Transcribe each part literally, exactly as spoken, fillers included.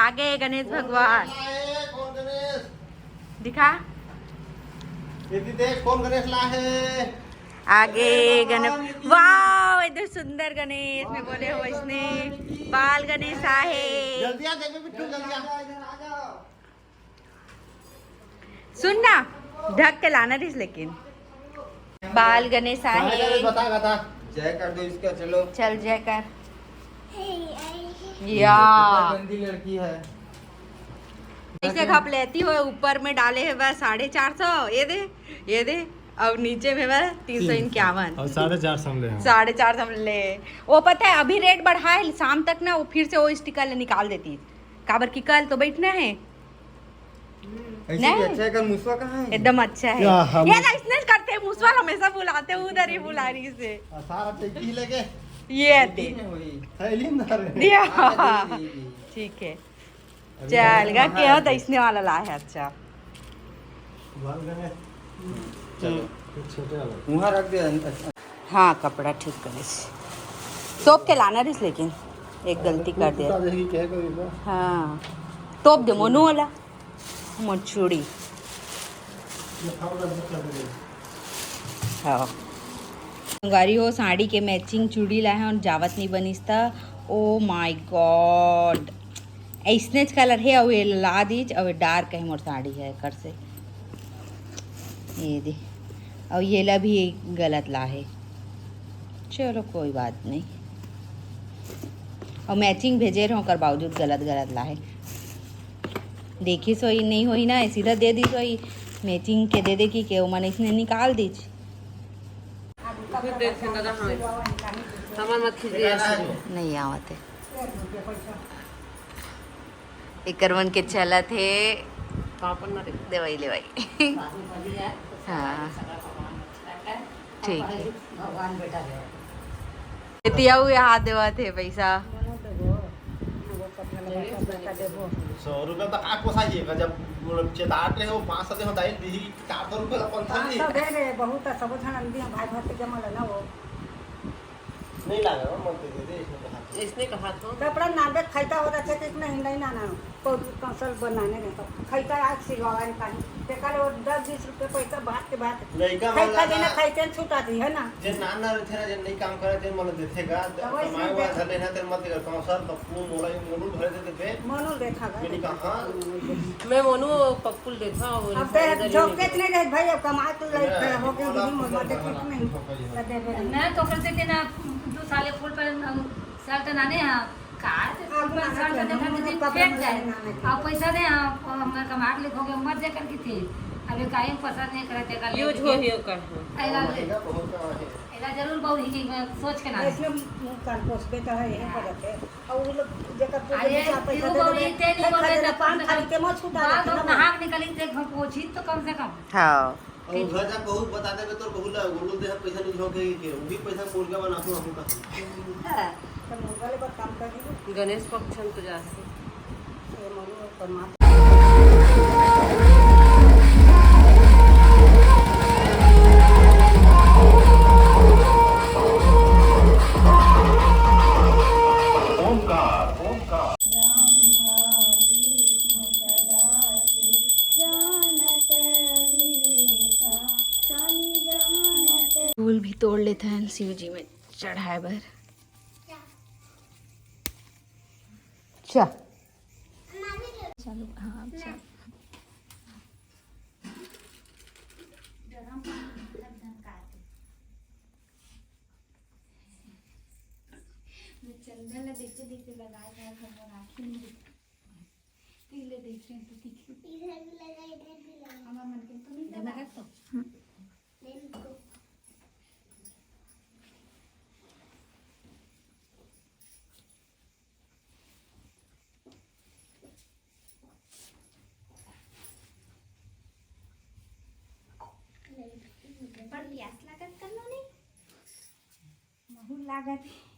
आगे गणेश भगवान। लाए, कौन गणेश? दिखा। दीदी देख, कौन गणेश ला है? आगे गणेश। वाह, इधर सुंदर गणेश में बोले हो इसने। बाल गणेश आहे। जल्दी आ, देख बिट्टू, जल्दी आ। सुन ना, ढक के लाना रिस लेकिन। बाल गणेश कहाँ है? आहे। बता, बता। जय कर दो इसका, चलो। चल जय कर। या गंदी लड़की है। ऐसे खप लेती हो, ऊपर में डाले है बस साढ़े चार सौ। ये दे, ये दे। अब नीचे में बस तीन सौ इक्यावन। और साढ़े चार सौ हम ले हैं। साढ़े चार सौ ले। वो पता है, अभी रेट बढ़ा है, शाम तक ना वो फिर से वो स्टिकर निकाल देती। काबर की कल तो बैठना है। ऐसे नहीं। भी अच्छा है, कल मुसवा कहाँ है? एकदम अच्छा है। या, हम- ये ना इसने करते हैं, मुसवा हमेशा बुलाते हैं, उधर ही बुला रही से। आ, सारा चेक ही लेके ये दे नहीं हुई। थैली में धरे। दिया। हाँ, दे, दे, दे। ठीक है। चल गा, क्या होता इसने वाला ला है। अच्छा। बाल गणेश। चलो। कुछ छोटे वाला। वहाँ रख दे। अच्छा। हाँ, कपड़ा ठीक करे से। तोप के लाना रिस लेकिन एक गलती कर दे। बता देगी क्या करेगा? हाँ, तोप दे मोनू वाला। मोर चूड़ी। ये खाओ ना, भूख लग रही है। हाँ। संगवारी हो, साड़ी के मैचिंग चूड़ी लाए हैं और जावत नहीं बनिस त। ओ माय गॉड, ऐसने कलर है। और ये ला दीज, और डार्क है मोर साड़ी है कर से। ये दे, और ये ला भी गलत ला है। चलो कोई बात नहीं। और मैचिंग भेजे रहो, ओकर बावजूद गलत गलत ला है। देखी सोई नहीं होई ना, सीधा दे दी सोई। मैचिंग के दे दे कि के ओमन इसने निकाल दीज। खुद देख दादा, हाँ। हमार मत खींच दे ऐसे। नहीं आवत है। एकर मन के चलत है पापन ना दे। दवाई लेवाई। हाँ, ठीक है। भगवान बेटा दे। एतिया हुए हाथ देवत है पैसा। मनो देबो, वो कपड़ा लगा, कपड़ा का देबो। सौ रुपया तो का कोसा ये का, जब मतलब चेतात रहे हो, पाँच सौ दे हो, दाई दी चार सौ रुपया ला पंथा पाँच नहीं। सौ दे रहे, बहुत है, सब झन अंदी हम भाई भाई के जमा लेना वो। नहीं लागे वो, मत दे दे, इसमें कहा। इसने कहा तो। कपड़ा नानबे खैता हो जाते कि नहीं, नहीं ना ना। कौन कौशल बनाने में तो खैता आज सिलवावा नहीं पानी। देखा लो, दस बीस रुपये पैसा बात के बात। लइका खैता वाला देना, ना, खैते छुटा दी है ना। जे नान ना रहे थे ना, जे नहीं काम करे, जे मन देथे का, तो वैसे कमाए दे- वाला धर लेना, तेरे मत कर, कौशल, पप्पू, मोला, ये मोनू भरे दे दे। मनो देखा मैंने गया। कहा, हाँ। मैं मोनू और पप्पू ले था और अब दे झोंके नहीं रहे भाई, अब कमा तो ले हो गए, दीदी मोर मदद कुछ नहीं। तो दे दे। मैं तो करते थे ना, दो साल फूल पर हम साल तो नाने हाँ, कार से फूल पर साल तो देखा दीदी फेंक जाए। आप पैसा दे, आप हमारे कमा के लिखोगे, मत दे करके थे। अभी काहे पसंद नहीं करते कर यूज हो ही कर। ऐला महंगा बहुत का है। ऐला जरूर बहुत ही चीज में सोच के ना। इसमें मुंह कान पोछबे तो है, यही पर रहते। और वो लोग जेकर पूजा अरे, में चार पैसा क्यों दे बोल देते, रही तेरी फिर बोल खा रही लेते, तो पान कम खाली से के मत छूटा बाल देते तो ना। नहाक निकली थे, हम पोछी तो कम से कम। हाँ। और घर जा कहू बता देबे तोर बहू ला, बोलो दे पैसा नहीं झोंके के, वो भी पैसा मोड़ के बना तू हमका। तो मुर्गा ले पर काम कर दी। गणेश पक्ष हम तो जा से। ये मनु और परमात्मा। फूल भी तोड़ लेते हैं शिव जी में चढ़ाए बर। चल। चलो, हाँ, चल। चंदन ला देखते देखते लगा था, हम राखी नहीं। इधर भी लगा, इधर भी लगा। हमार मन के तो नहीं लगा तो। पर प्यास लागत कर लो नहीं। महू लागत है।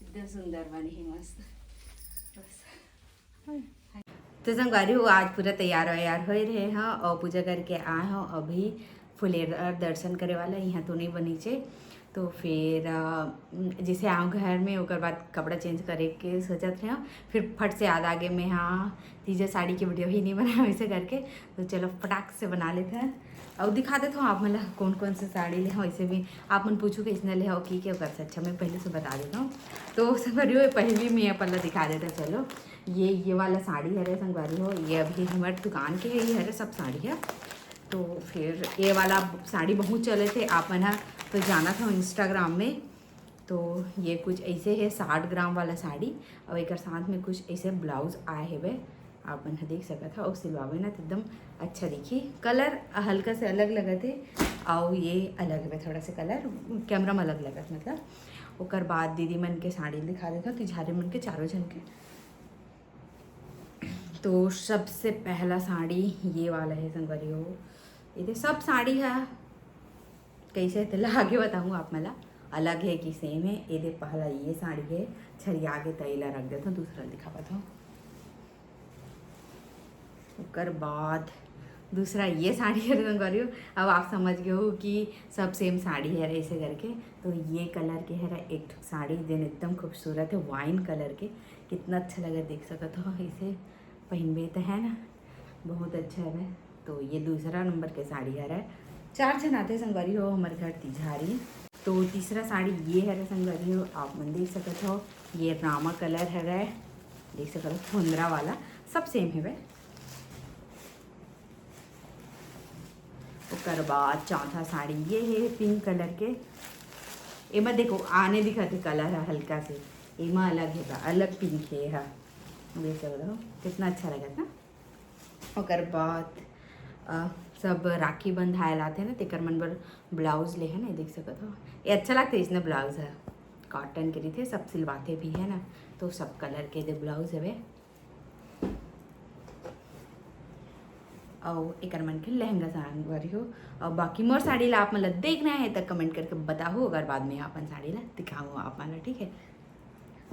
इतना सुंदर बनी है, मस्त। बस। तो संगवारी हो, आज पूरा तैयार वैयार होए रहे हव और पूजा करके आए हव। अभी फुलेरा दर्शन करे वाला, यहाँ तो नहीं बनीचे। तो फिर अ, जैसे आऊँ घर में, ओकर बाद कपड़ा चेंज करे के सोचत रहे हव, फिर फट से याद आ गे, मैं हाँ तीजा साड़ी के वीडियो ही नहीं बनाया वैसे करके। तो चलो फटाक से बना लेते हैं और दिखा देता हूँ आप मन ला कौन कौन से साड़ी ले हव। वैसे भी आप मन पूछू कइसने ले हव की के, ओकर से अच्छा मैं पहले से बता देता हूँ। तो संगवारी हो, पहली मैं अपन ला दिखा देता। चलो, ये ये वाला साड़ी हरे संगवारी हो, ये अभी हमर दुकान के ही हरे, सब साड़ी है। तो फिर ये वाला साड़ी बहुत चले थे आप मन ह, तो जाना था इंस्टाग्राम में। तो ये कुछ ऐसे है साठ ग्राम वाला साड़ी, और एक साथ में कुछ ऐसे ब्लाउज आए हेवे, आप मन ह देख सकत हव। और सिलवावे ना तो एकदम अच्छा दिखी। कलर हल्का से अलग लगत है, और ये अलग है थोड़ा सा कलर, कैमरा में अलग लगत मतलब। ओकर बाद दीदी मन के साड़ी दिखा देता, तिजहारी मन के चारों झन के। तो सबसे पहला साड़ी ये वाला है संगवारी हो। ये सब साड़ी है, कैसे तेला आगे बताऊँ आप मन ला, अलग है कि सेम है। ये दे पहला ये साड़ी है, छरिया के तैला रख देता, दूसरा दिखावत हूँ। ओकर बाद दूसरा ये साड़ी है संगवारी हो। अब आप समझ गए हो कि सब सेम साड़ी है ऐसे करके। तो ये कलर के है एक ठो साड़ी, देन एकदम खूबसूरत है वाइन कलर के, कितना अच्छा लगे देख सकत हो। इसे पहनबे तो है ना, बहुत अच्छा है। तो ये दूसरा नंबर के साड़ी हरे। चार झन आते संगवारी हो हमर घर तिजहारी। तो तीसरा साड़ी ये हरे संगवारी हो, आप मन देख सकत हो, ये रामा कलर हरे, देख सकत हो धुंधरा वाला, सब सेम हवे। ओकर बाद चौथा साड़ी ये है पिंक कलर के। एमा देखो आने दिखत हे कलर ह हल्का से, एमा अलग हे, अलग पिंक हे हा। देख सकत हो कितना अच्छा लगत ना। ओकर बाद अ, सब राखी बंधाए लाथे ना, तेकर मन बर ब्लाउज ले हे ना, देख सकत हो। ये अच्छा लगथे इसने ब्लाउज ह, कॉटन के रहिथे, सब सिलवाथे भी है ना। तो सब कलर के दे ब्लाउज हवे। अउ एकर मन के लहंगा संगवारी हो। अउ बाकी मोर साड़ी ला आप मन ला देखना है त कमेंट करके बताहू, अगर बाद में अपन साड़ी ला दिखाहूँ आप मन ला, ठीक है।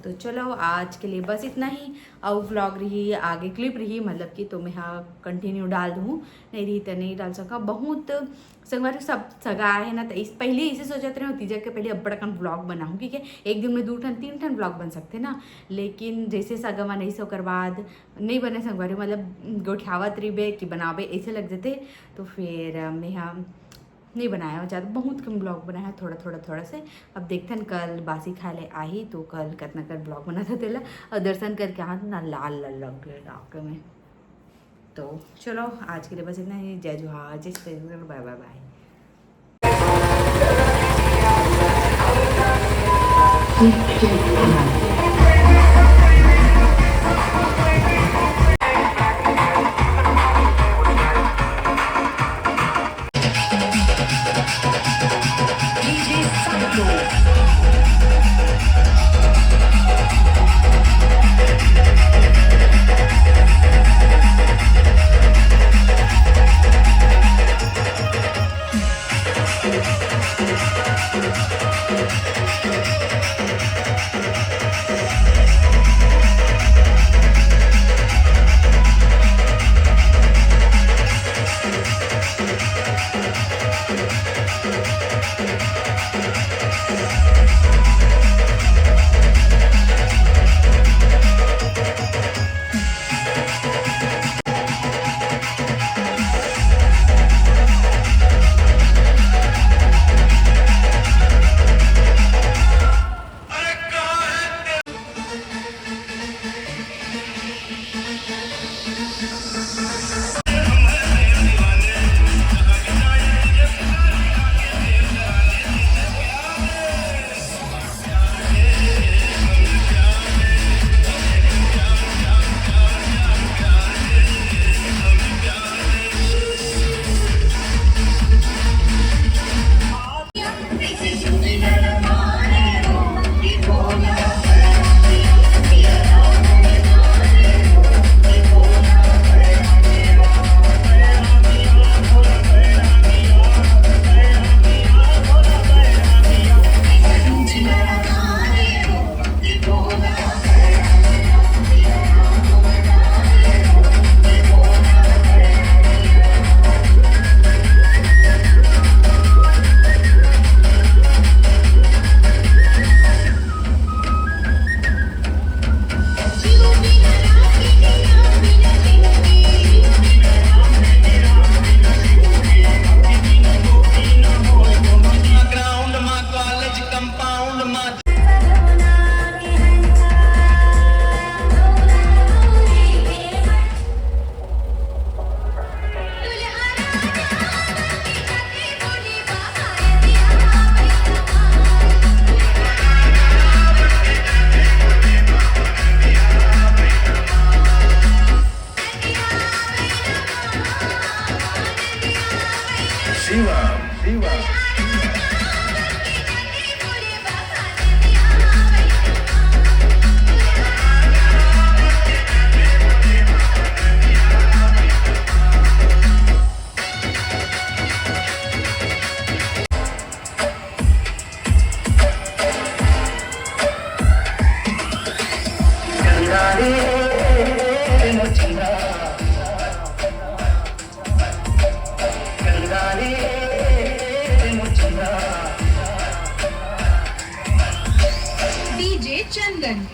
तो चलो आज के लिए बस इतना ही। अउ व्लॉग रही, आगे क्लिप रही, मतलब कि तो मैं हाँ कंटिन्यू डाल दूँ, नहीं रही तो नहीं डाल सका। बहुत संगवारी सब सगा आए हैं ना, तो इस पहले इसे सोचत रहे हो तीजा के पहले अब्बड़ अकन व्लॉग बनाऊँ, ठीक है। एक दिन में दू ठन तीन ठन व्लॉग बन सकते ना, लेकिन जैसे सगा मन ऐसे ओकर बाद नहीं बने संगवारी, मतलब गोठियावत रहिबे कि बनाबे ऐसे लग जते। तो फिर अ, मैं हाँ नहीं बनाया ज़्यादा, बहुत कम व्लॉग बनाया, थोड़ा थोड़ा थोड़ा से। अब देखथन कल बासी खाए ले आही तो कल कतना कर व्लॉग बनाता तेला। और दर्शन करके हाथ ना लाल लाल लग गए आँख में। तो चलो आज के लिए बस इतना ही। जय जोहार, जय छत्तीसगढ़, बाय बाय बाय। DJ Chandan.